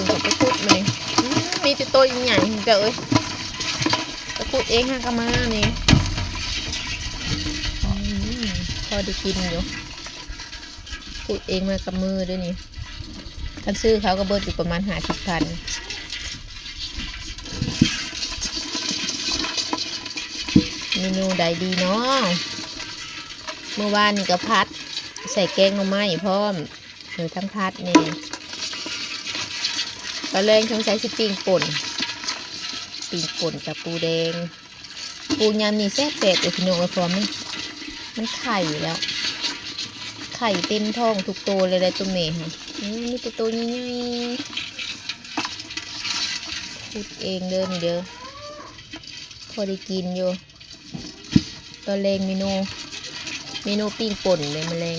ງ ເຂົາໄປຂຸດມານີ້ ອືມ ມີແຕ່ໂຕໃຫຍ່ໆ ເຈົ້າເອີຍ ໄປຂຸດເອງຫາກະມານີ້ ອືມ ພໍໄດ້ກິນຢູ່ ຂຸດເອງມາກັບມືເດີ້ນີ້ ຄັນຊື້ເຂົາກໍເບິດຢູ່ປະມານຫ້າສິບພັນ ເມນູໃດດີເນາະ ມື້ວານນີ້ກໍຜັດ ໃສ່ແກງໜໍ່ໄມ້ພ້ອມ ເອີ ທັງຜັດແດ່ ຕອນແລງສົງໄສຊິປີ້ງປົ່ນ ປີ້ງປົ່ນກັບປູແດງ ປູຍາມນີ້ແຊບໆເດີ້ພີ່ນ້ອງເອີຍ ເພາະວ່າມັນ ມັນໄຂ່ແລ້ວ ໄຂ່ເຕັມທ້ອງທຸກໂຕເລີຍແຫຼະ ໂຕແມ່ຫັ້ນ ອືມ ມີແຕ່ໂຕໃຫຍ່ໆ ຂຸດເອງເດີ້ນີ້ເດີ້ ພໍໄດ້ກິນຢູ່ ຕອນແລງເມນູ ເມນູປີ້ງປົ່ນເດ້ມື້ແລງ